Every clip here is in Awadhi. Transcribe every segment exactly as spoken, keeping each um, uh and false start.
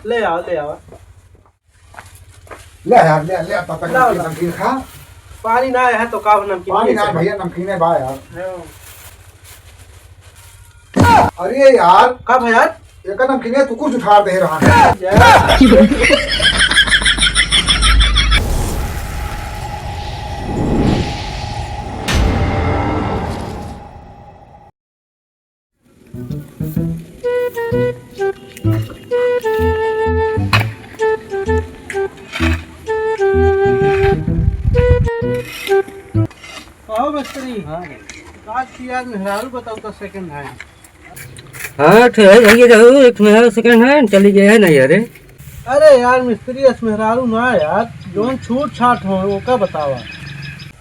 ले आओ, ले आओ। ले यार, ले, ले, पापा लाओ, नमकीन, लाओ। नमकीन खा। पानी ना है तो का नमकीन पानी पी ना सके? भैया, नमकीन है बा यार। हाँ। अरे यार। का भैया? एकर नमकीन है, तू कुछ उठा दे रहा है। यार। कहो मिस्त्री। हाँ भाई। आज की यार मेहरारू बताओ तो second hand। हाँ, ठे है भैया, जाओ, एक मेहरारू second hand चली गई है ना यार। अरे यार मिस्त्री, अस मेहरारू ना यार, जौन छूट छाट हो, ओका बतावा।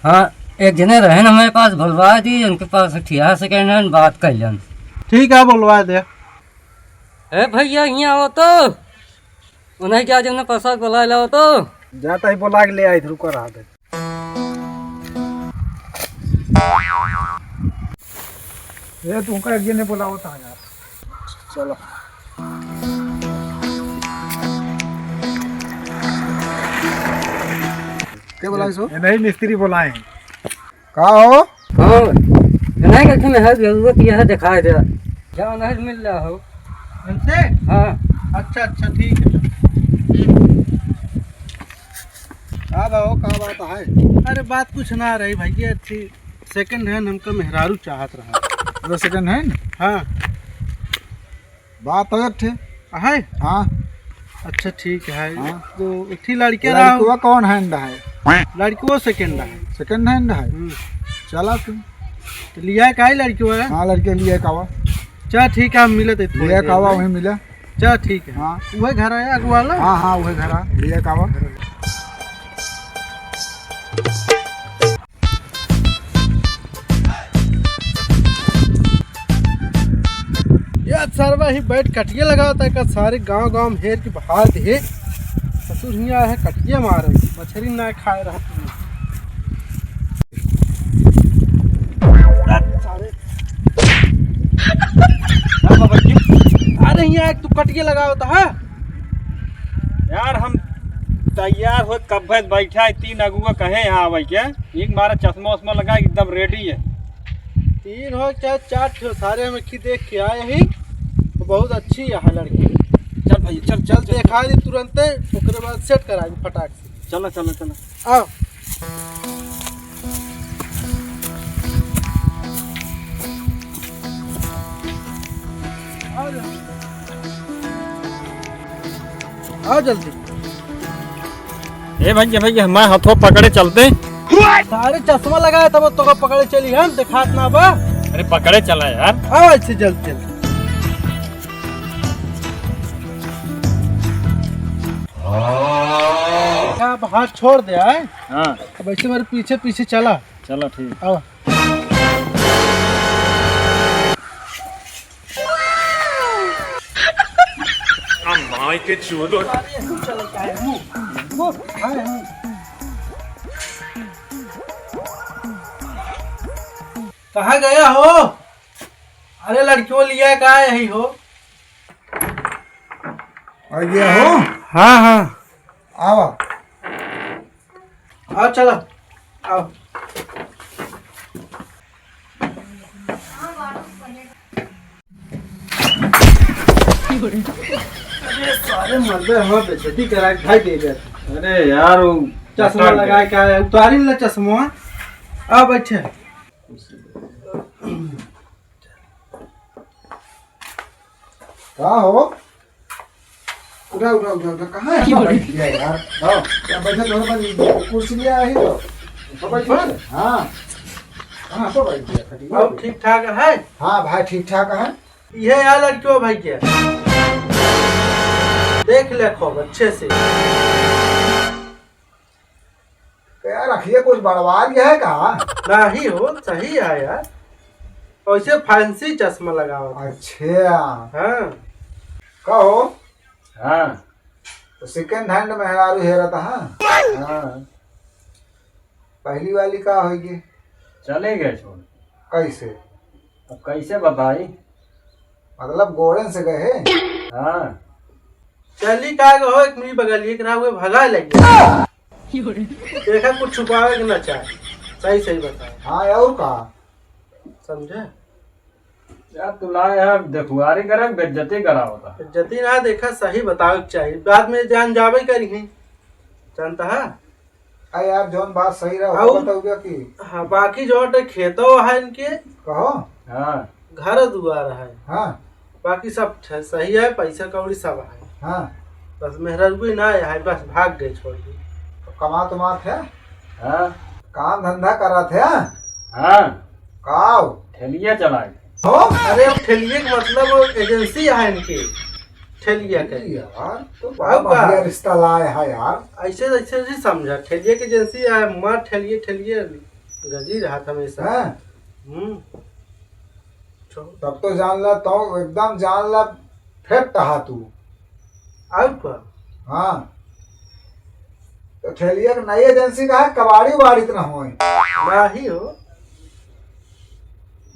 हाँ, एक जने रहे ना हमारे पास, बोलवा दी, उनके पास ठिया second hand बात कर लेन। ठीक है, बोलवा दे। ए भैया, यहाँ आओ तो। उन्हें क्या जमने पसाक बुलाए लाओ तो। जाता ही बुला के ले आई, रुको रहा दे। ये तुमका एक जने बुलाओ था यार। चलो। क्या बुलाए सो? ये नहीं, मिस्त्री बुलाए हैं। का हो? हाँ, नहीं, कहते में है जरूरत, यह दिखाई दे। जाओ, नहीं मिल रहा हो। इनसे? हाँ। अच्छा, अच्छा, ठीक है। का बा हो, का बात है? अरे, बात कुछ ना रही भैया, अच्छी second hand हमका मेहरारू चाहत रहा। अरे, second hand? हाँ। बात तो एक ठे। है? हाँ। अच्छा, ठीक है। हाँ। तो एक ठे लड़किया रहा। लड़कवा कौन hand है? लड़कवा second है। Second hand है? हम्म। चला तू। तो लिया का है लड़कवा है? हाँ, लड़के लिया का हुआ। चल, ठीक है, हम मिलत है थोड़ी लिया देर का हुआ, में। वहीं मिला। चल, ठीक है। हाँ। वही घर है, अगुआ वाला? हाँ, हाँ, वही घर है, लिया का हुआ। ये सरवा ही बैठ कटिया लगावत है का, सारे गांव गांव में हेर के बहा दे। ससुर हियाँ है कटिया मारे, मछरी ना खाए रहत है। सारे। अरे हियाँ एक तू कटिया लगावत है। यार हम तैयार हो कब बैठा है, तीन अगुआ कहे यहाँ आवे के। एक मारा चश्मा उश्मा लगा, एकदम ready है। तीन हो चाहे चार ठो, सारे हम एक ही देख के आए ही। तो बहुत अच्छी है लड़की। चल भाई, चल, चल, चल, चल। देखा दी तुरंते, ओकरे बाद set करा दी फटाक से। चलो, चलो, चलो। आओ। आओ जल्दी। आओ जल्दी। ए भैया, भैया, हमारे हथवा पकड़े चलते। सारे चश्मा लगाए तब तो पकड़े चली हम, देखात ना बा। अरे पकड़े चला यार। आओ ऐसे जल्दी जल्दी। अब हाथ छोड़ दे आए। हाँ। अब ऐसे मेरे पीछे पीछे चला। चलो ठीक। आओ। अम्माई के चूलो। कहाँ गया हो? अरे लड़कियों लिया का यही हो? आ गया हो? हाँ, हाँ। आवा। आओ, चलो, आओ। अरे सारे मर्दे हमार बेइज्जती करा के भाई दे देत। अरे यार, वो चश्मा लगा के आया, उतारी ला चश्मा। आ बैठे। का हो? उठा, उठा, उठा, उठा। कहाँ है? की बोले? बैठ गया यार। हाँ। क्या बैठा तो बन, कुर्सी लिया है तो। तो बैठ गया। हाँ। कहाँ तो बैठ गया? खटिया अब पे। ठीक ठाक है? हाँ भाई, ठीक ठाक है। ये यार लड़कियों भाई के। देख ले खूब अच्छे से। तो यार, अखिया कुछ बढ़वा लिया है का? नहीं हो, सही है यार। वैसे फैंसी चश्मा लगावत है। अच्छा। हाँ। का हो? हाँ। तो second hand मेहरारू हेरत, हाँ? हाँ। पहली वाली का होई गे? चले गए छोड़। कैसे? अब कैसे बताई? मतलब गोड़न से गए? हाँ। चली का गो हो, एक मिनट बगलिए के रहा, हुए भगा लग गया। देखा, कुछ छुपावे के ना चाहे, सही सही बताए। हाँ, और का? समझे? यार, तू ला यार, देखुआरी करे, बेइज्जती करावता। बेइज्जती ना, देखा, सही बतावे के चाही, बाद में जान जावे करी है, जानता है? आ यार, जौन बात सही रहा, आउ? बताओगे कि हाँ, बाकी जो अटे खेतो है इनके, कहो। हाँ। घर दुआर है। हाँ। बाकी सब ठ-, सही है, पैसा कौड़ी सब है। हाँ। बस मेहररुए ना है, बस भाग गए छोड़ के। तो कमात उमात है? हाँ। काम धंधा करत है? हाँ। काव? ठेलिया चलाए। हो? अरे, अब ठेलिए के मतलब वो एजेंसी है इनकी, ठेलिया के। यार, तो बड़ा आउ का? बढ़िया रिश्ता लाए है यार। ऐसे, ऐसे नहीं समझा, ठेलिया के एजेंसी है, मार ठेलिए, ठेलिए गजी रहत हमेशा। हाँ। हम्म। छो- तब तो जान ला, तो एकदम जान ला, फिट रहा तू। आउ का? हाँ। तो ठेलिया के नई एजेंसी का है, कबाड़ी उबाड़ी तो ना होए? नहीं हो,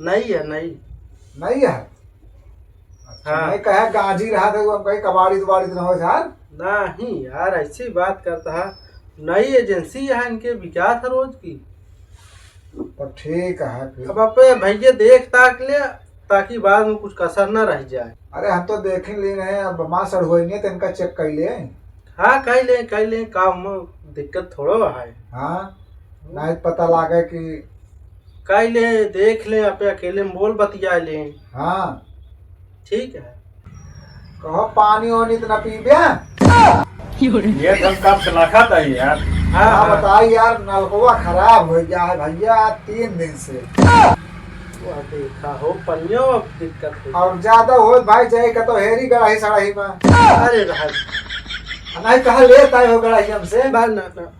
नई है, नई। नई है? अच्छा, हाँ। नहीं कहे गाजी रहा था, वो हम कहीं कबाड़ी उबाड़ी तो ना होए यार? नहीं यार, ऐसी बात करता है, नई एजेंसी है इनके, बिकात है रोज की। तो ठीक है फिर। अब अपने भैया देख ताक ले, ताकि बाद में कुछ कसर न रह जाए। अरे हम तो देख ही ली रहे, अब माँ सड़ होई नहीं तो इनका चेक कर ले। हाँ, कर ले, कर ले, काम में दिक्कत थोड़ो है। हाँ, नहीं पता लागे कि कर ले, देख ले, अपने अकेले में बोल बतिया ले। हाँ। ठीक है। कहो पानी ओनी तो ना पीबे? ये सब कब से लखत है यार। हाँ, हाँ, हाँ। बताई यार, नलकवा खराब हो गया है भैया, तीन दिन से। वो देखा हो, पनियो अब दिक्कत है। और ज्यादा हो भाई, जाए का तो हेरी गड़ाही सड़ाही में। अरे रहा। नहीं कहा लेत आए हो गड़ाही हमसे। ना, ना, ना।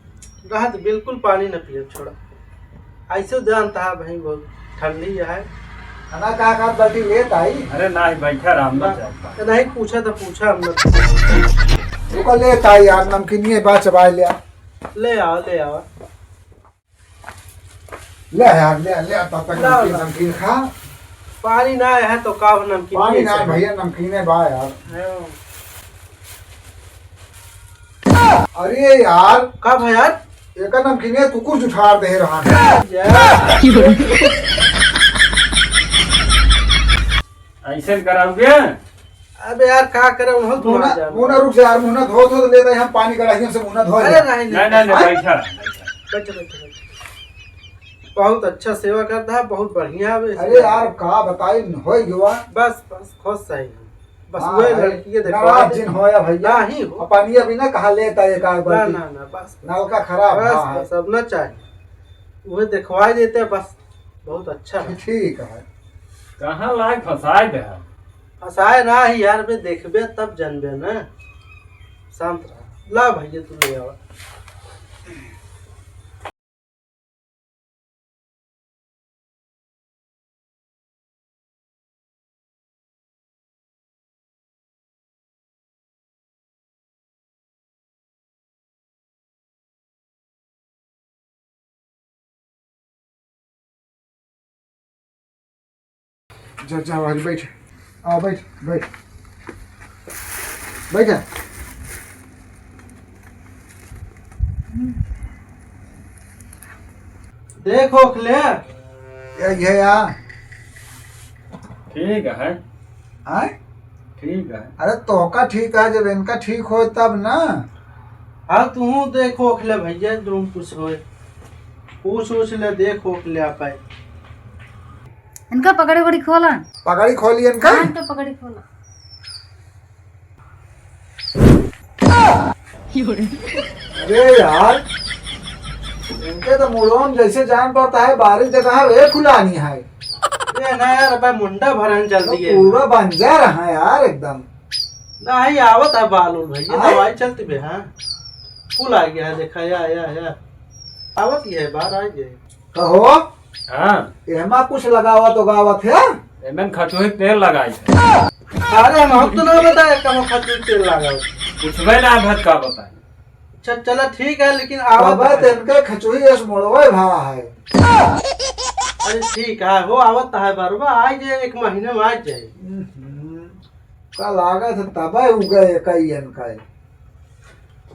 रहत बिल्कुल पानी न पियब, छोड़ा। ऐसे जानता है भाई, बहुत ठंडी है। खाना का का बाटी लेत आई? अरे नाही, बैठा रहा, हम ना ना। चाहता। नहीं पूछा तो पूछा, हम ना। रुको, लेत आई यार, नमकीनिए बा, चबाए ले आ। ले आओ, ले आओ। ले यार, ले, ले आ, तब तक लाओ, नमकीन, लाओ। नमकीन खा। पानी ना है तो का हो, नमकीन पानी ये ना सब। भैया, नमकीने बा यार। हाँ। अरे यार। का भा यार? एकर नमकीनिया कुकुर जुठार दे रहा है। यार। ऐसे कराओगे? अबे यार, का करे, उन्हों तो मुन्ना, मार जाए। मुन्ना, रुक जा यार, मुन्ना धो, धो लेता है, हम पानी कड़ाही से मुन्ना धो अरे ले। नहीं, नहीं, नहीं, नहीं, हाँ? बैठा रहा, बैठा। बैठो, बैठो, बैठो। बहुत अच्छा सेवा करता है, बहुत बढ़िया है। अरे यार, का बताई, होई गवा। बस, बस, खुश है। बस हाँ, वही है। लड़की के देखवा नाराज दे। जिन होया भैया। नहीं हो। अब पानी अभी ना कहा लेता एक आध ना, बाल्टी। ना, ना, बस, बस। नलका खराब बस, रहा है। बस, अब ना चाहे। वही देखवाई देते हैं, बस, बहुत अच्छा है। ठीक है। कहाँ लाए फंसाए दे है? फंसाए ना ही यार, बे देखबे तब जानबे ना। शांत रहा। ला भैया, तू ले आवा। जा, जा, वहीं बैठ। आ, बैठ, बैठ। बैठ जा। देख ओखले। ये, ये या। ठीक है। आय? ठीक है। अरे तोहका ठीक है, जब इनका ठीक होए तब ना। हाँ, तू देख ओखले भैया, जो कुछ होए। पूछ उछ ले, देख ओखले आप आए। इनका पकड़ी उकड़ी खोला। पकड़ी खोली इनका? हाँ, इनका पकड़ी खोला। अरे यार, इनके तो मुड़वा में जैसे जान पड़ता है, बारिश जगह है, वे खुलानी है। ये ना यार, अब मुंडा भरन चल तो दिए। पूरा बंजर है यार एकदम। नहीं, आवत है बाल उल भैया, आए? दवाई चलती बे, हाँ। फूल आ गया है, देखा, या, या, या। आवत ही है, बाहर आ गए। कहो। हाँ। एमा कुछ लगावत उगावत है? एमन खचोही तेल लगाई है। अरे, हम तो ना बताए, कम खचोही तेल लगावत। पूछबे ना, भत का बताए। अच्छा, चला ठीक है, लेकिन आवत बाबा, है। तेनके खचोही एस मोड़वे भा है। अरे, ठीक है, हो आवत है बरबा, आ जाए, एक महीने में आ जाए। हम्म। का लागत है तबे उगे कई इनका।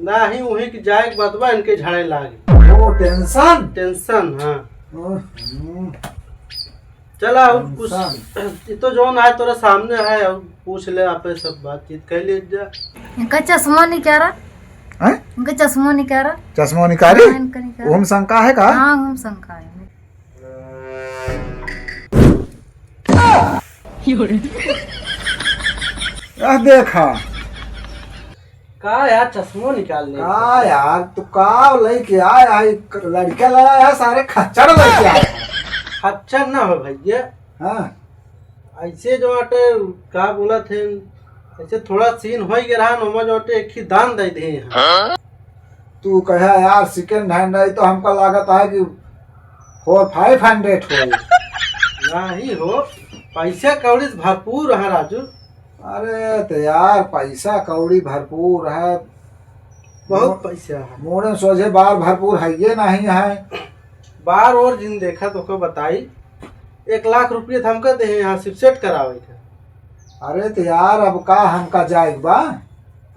नाही, उही के जाए के बतवा, इनके झड़े लागे। ओ, tension? Tension, हाँ। हम्म। चला, और कुछ, tension। ये तो जौन है तोरा सामने है, और पूछ ले, आपे सब बातचीत कर ले जा। इनका चश्मा निकारा। हैं? इनका चश्मा निकारा। चश्मा निकारी? हाँ, इनका निकारा। ओम शंका है का? हाँ, ओम शंका है। यह देखा। का यार, चश्मो निकाल ले। का यार, तू का लेके आया है? लड़का लाया है, सारे खच्चर लेके आया है। खच्चर ना हो भैया। हाँ। ऐसे जो आटे, का बोलत है, ऐसे थोड़ा scene होई गया रहा, नोमा जो आटे एक ही दान दे दे हैं। तू कहे यार, second hand है तो हमका लागत है कि four five hundred हो। नहीं हो, पैसा कौड़ी से भरपूर है राजू। अरे तो यार, पैसा कौड़ी भरपूर है। बहुत मो-, पैसा है। मोड़े सोझे बार भरपूर है, ये नहीं है। बार और जिन देखा तो को बताई, एक लाख रुपये तो हमका दे यहाँ से set करावे के। अरे तो यार, अब का हमका जाए बा?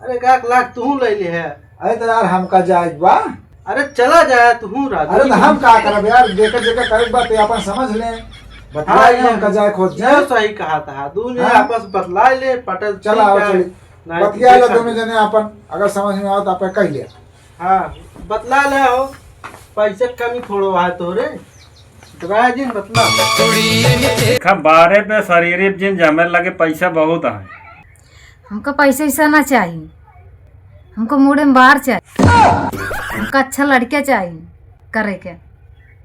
अरे, एक लाख तू ले ले है। अरे तो यार, हमका जाए बा। अरे चला जाए तू राजू। अरे तो हम का करब यार, जेकर जेकर करे बा ते अपन समझ ले, बतला हाँ, ले, ये हमका जाए खोज ये जाए। सही कहा था, दोनों हाँ। आपस बतला ले, पटल चला ठीक आओ है। चली। नहीं, बतिया ले देखा दोनों नहीं। जने अपन, अगर समझ में आओ तो अपन कह ले। हाँ, बतला ले हो, पैसे कमी थोड़ो है तोरे, तो राजी बतला। देखा, बारे पे शरीर जिन जमे लगे, पैसा बहुत है। हमका पैसा वैसा ना चाहिए, हमको मुड़े में बार चाहिए, हमका अच्छा लड़का चाहिए करे के।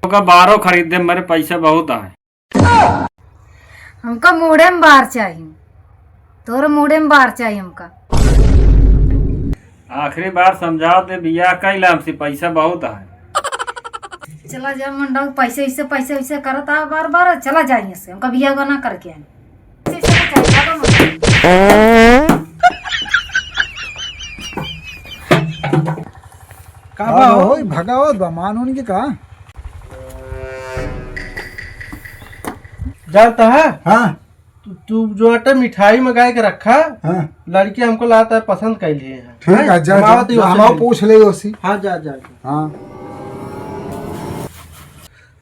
ओका बारो खरीद दे, मेरे पैसा बहुत आए। हमका मुड़े में बार चाहिए, तोरे मुड़े में बार चाहिए हमका। आखिरी बार समझाओ ते बियाह कैला हमसे, पैसा बहुत आए। चला जा मंडा, पैसे इसे पैसे इसे करत आ बार बार, चला जा यहाँ से, हमका बियाह ना करके आए। का का बा हो? हो, भगावत बा, मान उनके का? जानता है? हाँ। तू, तू जो अटे मिठाई मंगाए के रखा, हाँ। लड़की हमको लागत है पसंद कर लिए है। ठीक है, जा, हम जा, आवत ही जा, उसे हम आओ ले। पूछ ले उसी। हाँ, जा, जा, जा। हाँ।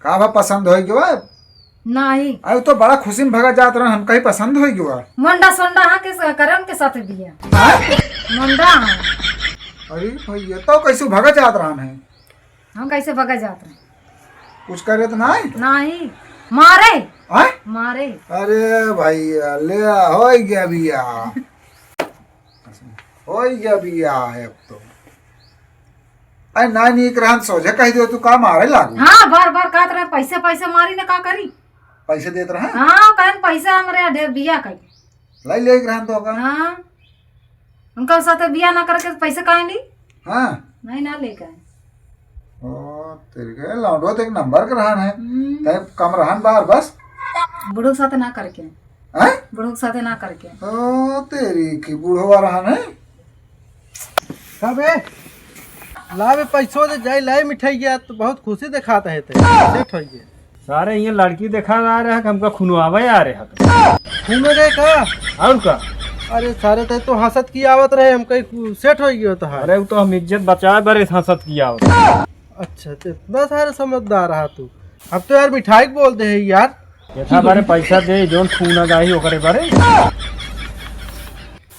का बा, पसंद होई के बा? नाही। अरे, तो बड़ा खुशी में भगा जात रहन, हम कहीं पसंद होई गवा। मोंडा सोंडा हाँ के स-, करे उनके साथ बिया। हाँ? मोंडा हाँ। अरे भैया, तो कैसे भगा जात रहन है? हम कैसे भगा जात रहे? कुछ करे तो नाही? नाही। मारे। आय? मारे। अरे भैया, ले आ, होई गया बिया। होई गया बिया है अब तो। अरे ना नीक रहन सोझे कह दियो, तू का मारे लागू? हाँ, बार बार कहत रहे, पैसे, पैसे मारी ने का करी? पैसे देत रहे? हाँ, कहन पैसा हमरे ढेर बिया करी। लाई ले रहन तो का? हाँ। उनका साथे बिया ना करके पैसे काहे ली? हाँ। नहीं ना लेके आए। ओ, तेरे के लौंडो तो एक नंबर के रहन है। हम्म। तय कम रहन बार बस। बुढ़ो के साथे ना करके। हैं? बुढ़ो के साथे ना करके। ओ, तेरी की बुढ़वा रहन है। का बे? ला बे, पैसो दे, जाई लाई मिठाई गया, तो बहुत खुशी दिखाता है ते। सेठ होई गया। सारे ये लड़की देखा आ रहा है कि हमका खुनवावे आ रहा है। खून हो गए का? और का? अरे सारे, ते तो हंसत की आवत रहे, हम कहीं कु-, सेठ होई गयो तो है। अरे, वो तो हम इज्जत बचाए बरे हंसत की आवत। अच्छा, तो इतना सारे समझदार रहा तू। अब तो यार मिठाई के बोल दे है यार। इतना बारे पैसा दे, जोन खून आ जाही ओकरे बारे।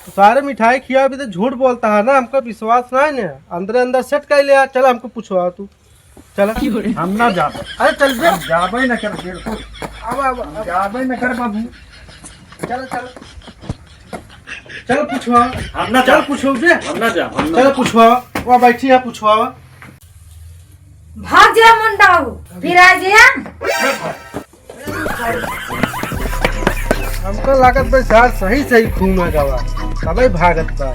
तो सारे मिठाई खिया भी तो झूठ बोलता है ना, हमको विश्वास ना है ना। अंदर अंदर सेट कर लिया, चल हमको पूछवा तू, चल। हम ना जाब। अरे चल बे। हम जाबे ना कर, बिल्कुल। अब, अब, हम अब। जाबे ना कर बाबू। चल, चल। चल पूछवा। हम ना चल जाब। पूछो बे। हम ना जाब, हम ना चल जाब। पूछवा। वहाँ बैठी है, पूछवा। भाग जा मुंडाऊ, फिर आ गया। हमका लागत बा सार सही सही खून आ गवा, तबे भागत बा।